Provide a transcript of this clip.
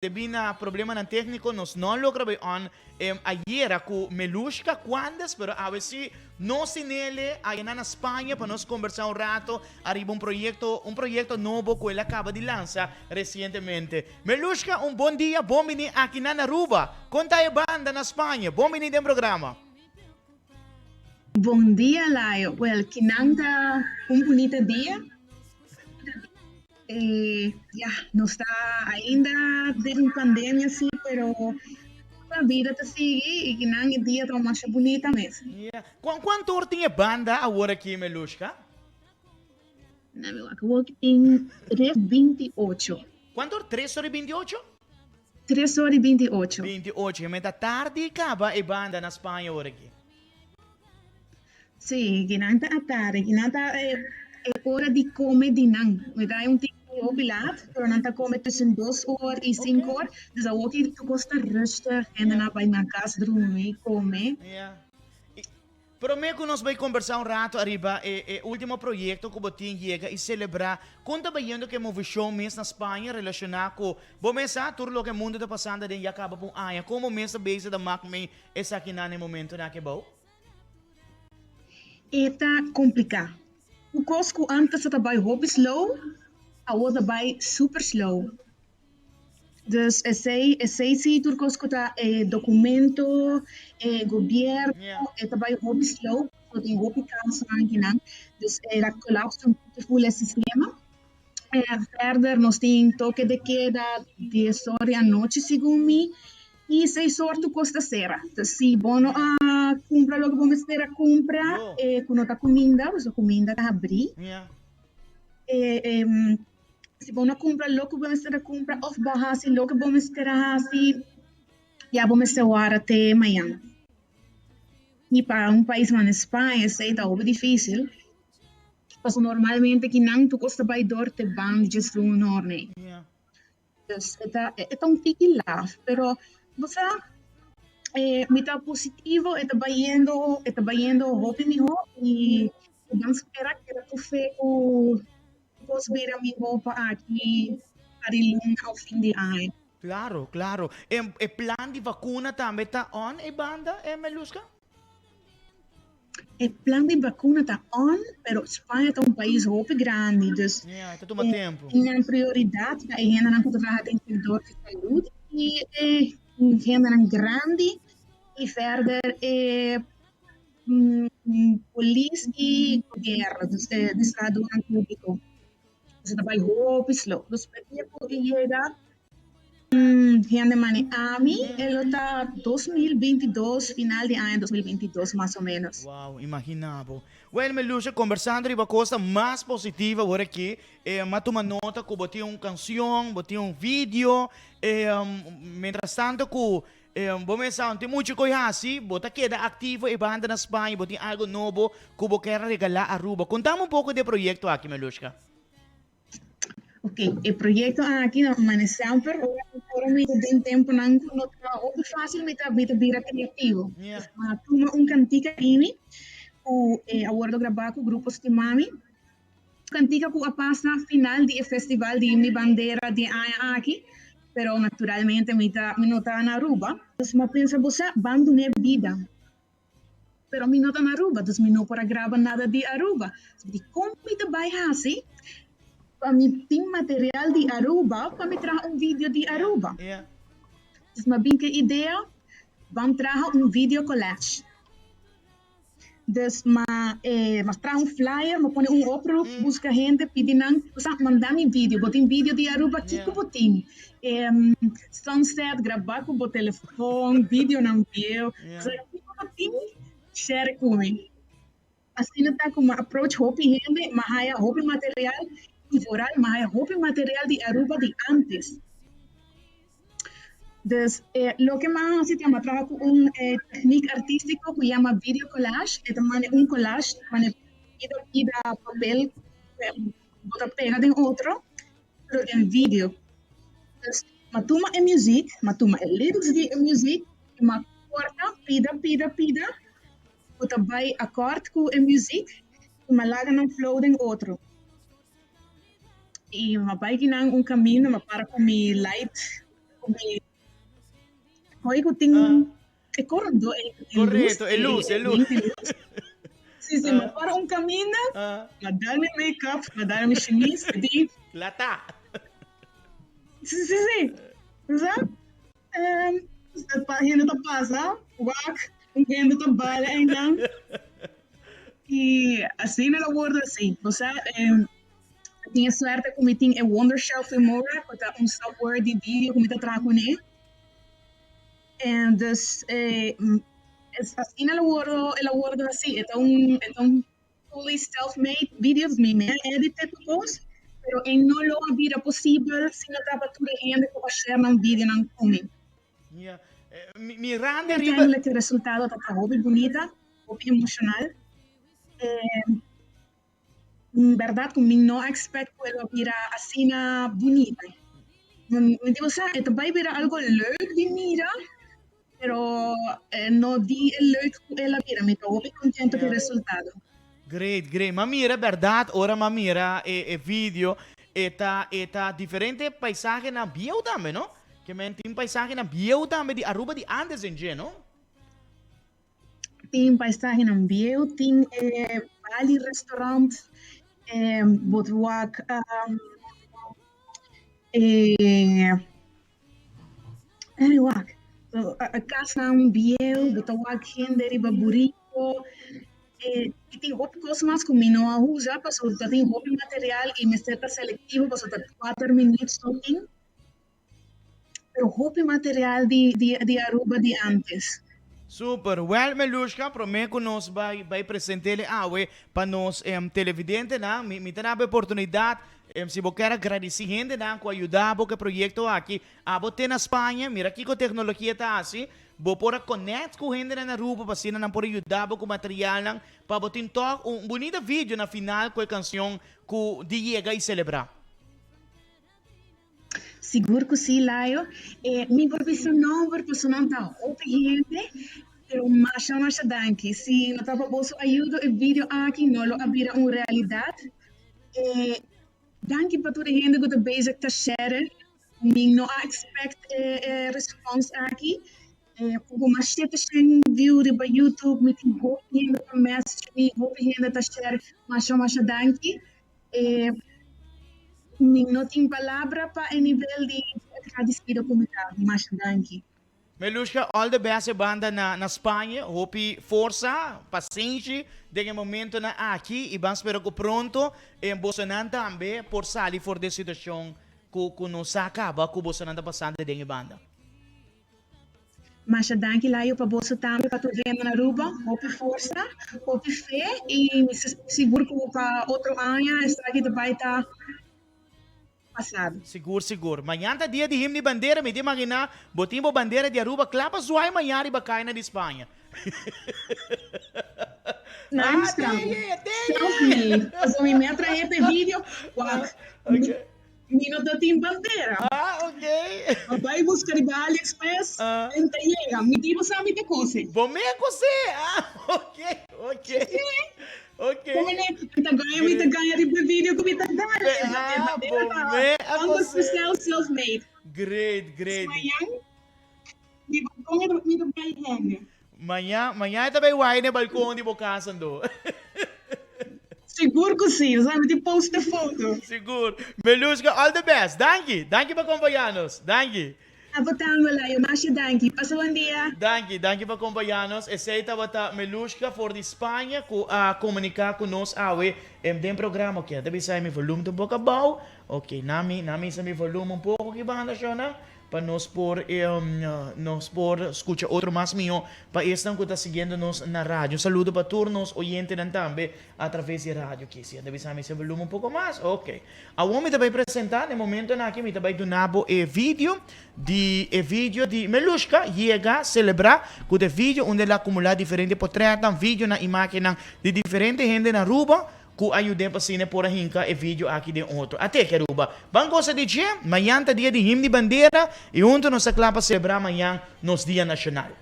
Debí na problemanan tékniko nos no a logra bai on ayera ku Melushka Cuandes, pero awe sí nos tin ele ayanan na Spaña pa nos kombersá un rato ariba un proyekto, un proyekto nobo ku el a kaba di lansa resientemente. Melushka, un bon dia, bon biní akinan na Aruba. Kon ta e banda na Spaña? Bon biní den programa. Bon dia, Layo. Wèl, kinan ta un bunita dia. Ya, nos ta ainda den un pandemia sí, pero la vida ta sigui y kinan e dia ta masha bunita mes. Ya. Cuanto or tin e banda awor aki, Melushka? Na mi wak awor ki tin tres 28. Cuanto or? Tres or y 28? Tres or y 28. 28. E meta tardi caba e banda na Spaña awor aki. Sí, kinan ta atardi, kinan ta e ora di come di nan. Mi ta un tiki hopi laat, pero nan ta come tussen 2 or y 5 or. Dus awor ki tur cos ta rustig, hendenan a bay nan cas drumi, come. Yeah. Prome cu nos bay combersa un rato ariba e e ultimo proyecto cu bo tin yega y celebra, con ta bayendo cu e movecion mes na Spaña relaciona cu bo mes sa tur loke mundo ta pasando aden ya caba pa un aña, con bo mes ta bezig ta mak mee Esakinan e momentonan aki bou? E ta kompliká. Un kos ku ántes ta bai hopi slow, awor ta bai super slow. Dus esei, esei si tur kos ku ta e dokumento, e gobièrnu, e ta bai hopi slow, pasobra tin hopi kasonan akinan. Dus e ta kolapsa un poco ful e sistema. Verder nos tin toke de keda dies or di anochi segun mi y seis or tur cos ta cera. Entonces si bo no a cumpra loke bo mester a cumpra cu no ta cuminda, pasobra cuminda ta habri, si bo no a cumpra loke bo mester a cumpra of bo a haci loke bo mester a haci ya bo mester wara te mañan. Y pa un pais manera Spaña esey ta hopi dificil. Pasobra normalmente ki nan tur kos ta bai dor te ban di djes un or nei. Dus e ta e ta un tiki laf, pero bo sa mi ta positivo, e ta bayendo e ta bayendo hopi miho i ban spera keda ku fe ku kos bira miho pa aki pa di luna of fin di aña. Claro, claro. E plan di vacuna tambe ta on e banda, Meluska? E plan di vacuna ta on, pero Spaña ta un pais hopi grandi, dus Ja, ta tuma tempo. nan prioridad ta e hendenan cu ta traha den sector di salud y e hendenan grandi y verder e polis y gobierno, dus e trahadornan publico. Dus e ta bay hopi slow. Dus pa e dia cu e yega Hende mane ami, e lo ta 2022, final di aña 2022 mas o menos. Wow, imagina bo. Well Melusha, conversando riba cosa mas positivo awor aki, eh, m'a tuma nota cu bo tin un cancion, bo tin un video, eh, mientras tanto cu eh, bo mesa no tin mucho cu haci, bo ta keda activo e banda na Spaña, bo tin algo nobo cu bo kier regala Aruba. Contame un poco di e proyecto aki, Melushka. Ok, e proyecto aki na mane semper ora ora mi ta den temponan cu no ta hopi facil mi ta mi ta bira creativo. Mi a tuma un cantica ini cu a wordo graba cu Grupo Stimami, cantica cu a pasa final di e festival di Mi Bandera di e aña aki, pero naturalmente mi ta mi no ta na Aruba. Dus mi a pensa bo sa ban dun'e bida. Pero mi no ta na Aruba, dus mi no por a graba nada di Aruba. So mi di, kon mi ta bai hasi pa mi tin material di Aruba pa mi traha un video di Aruba? Dus mi a bin ku e idea, ban traha un video collage. Dus mi a traha un flyer, mi a pone un oproep, buska hende, pidi nan, manda mi video, bo tin video di Aruba, kiko bo tin? Sunset grabá ku bo telefon, videonan bieu. So kiko bo tin, share ku mi. Asina ta ku mi a approach hopi hende, mi a haya hopi material i vooral mi a haya hopi material di Aruba di antes. Dus loke mi a hasi ta mi a traha ku un teknik artístiko ku yama video collage. E ta mane un collage, mane pida pida papel bo ta pega den otro. Pero den video. Dus m'a tuma e muziek, m'a tuma e lyrics di e muziek i m'a korta pida pida pida ku ta bai akòrt ku e muziek i m'a laga nan flow den otro. I m'a bai kinan un kaminda, m'a para ku mi light. Mi Hoi ku tin e korondo e Correcto, e luz, e luz. Sí, sí, ma para un caminda, ma dal mi make-up, ma dal mi chemise, di. Lata. Sí, sí, sí. Sa? Um, hende ta pasa, wak, un hende ta baila einan. I asina lo wordo así. Osea, um, Tin e suerte ku mi tin e Wondershare Filmora, ku ta un software di video ku mi ta traha kuné. En dus eh, asina el a wordo, el a wordo hasi. E ta un, e ta un fully self-made video, dus mi mi a edit e tur kos, pero e no lo a bira posibel si no tabata tur e hende ku a share nan videonan ku mi. Yeah. Mi, mirando riba... Uiteindelijk e resultado tabata hopi bunita, hopi emocional. Eh, Berdad cu mi no a expect cu e lo bira asina bunita. Mi di bo sa, e ta bay bira algo leuk di mira, pero no di e leuk cu el a bira. Mi ta hopi contento cu e resultado. Great, great. M'a mira berdad ora m'a mira e e video, e ta e ta diferente paisahenan bieu tambe, no? Ke men tin paisahenan bieu tambe di Aruba di antes en dje, no? Tin paisahenan bieu, tin e Bali restaurant, e bo ta wak e wak kasnan bieu, bo ta wak hende riba buriko, i tin hopi kos mas ku mi no a usa pasobra ta tin hopi material i mester ta selektivo pasobra ta kuater minüt so tin. Pero hopi material di di di Aruba di antes. Super. Wel Melushka, prome ku nos bai bai presentele awe pa nos televidentenan, mi mi ta dabo e oportunidat, si bo kier a gradisi hendenan ku a yuda bo ku e proyekto aki, abo te na Spaña, mira kiko teknologia ta hasi, bo por a connect ku hendenan na Aruba pa asina nan por a yuda bo ku materialnan pa bo tin tòg un bunita video na final ku e kansion ku di yega i selebrá. Sigur ku si, Layo. E mi por bisa nomber pasobra nan ta hopi hende, pero masha masha danki. Si no ta pa boso ayudo e video aki no lo a bira un realidat. E danki pa tur e hende ku ta bezig ta share. Mi no a expect e e respons aki. E ku mas 700 view riba YouTube mi tin hopi hende ta message mi, hopi hende ta share. Masha masha danki. E mi no tin palabra pa e nivel di agradecido cu mi ta. Masha danki. Melushka, all the best e banda na na Spanje. Hopi forsa, pasenshi den e momentonan aki y ban spera cu pronto e bosonan tambe por sali for di e situacion cu cu nos sa caba cu bosonan ta pasando den e banda. Masha danki Layo pa boso tambe pa tur hende na Aruba. Hopi forsa, hopi fe y mi sigur cu pa otro aña esaki ta bay ta pasado. Sigur sigur. Mañan ta dia di himno y bandera, mi ta imagina bo tin bo bandera di Aruba cla pa zwaai mañan riba caina di Spaña. Ah, teye, teye! Self-made. Pasobra mi a trahe p'e video, wak. Mi no ta tin bandera. Ah, ok. Ma bai buska riba AliExpress en ta yega. Mi di bo sa mi ta kose. Bo me kose? Ah, ok, ok. Ok. Como ne, mi ta gaya, mi ta gaya riba e video ku mi ta gana. Ah, bo me a kose. 100% self-made. Great, great. Mañan, mi balkon mi ta bai hende. Mañan, mañan e ta bai wai na e balkon di bo kas ando. Sigur ku si, nos a miti post e foto. Sigur. Melushka, all the best. Danki. Danki pa kompañá nos. Danki. Abo tambe, Layo. Masha danki. Pasa bon dia. Danki. Danki pa kompañá nos. Esei tabata Melushka for di Spaña ku a komuniká ku nos awe den programa. Oke, a ta bisa mi volume ta un poko abou. Oke, na mi, na mi hisa mi volume un poko aki banda, shona. Pa nos por nos por scucha otro mas miho pa esnan cu ta siguiendo nos na radio. Un saludo pa tur nos oyentenan tambe a traves di radio aki. Si anda bisa mi se volumen un poco mas? Ok. Awor mi ta bay presenta na e momentonan aki mi ta bay duna bo e video di e video di Melushka yega celebra cu ta e video unda el a acumula diferente potretnan, videonan, imagennan di diferente hende na Aruba Ku a yud'é pa asina e por a hinka e video aki den otro. Ate ki Aruba. Ban gosa di dje, mañan ta dia di him di bandera i huntu nos ta kla pa selebrá mañan nos dia nashonal.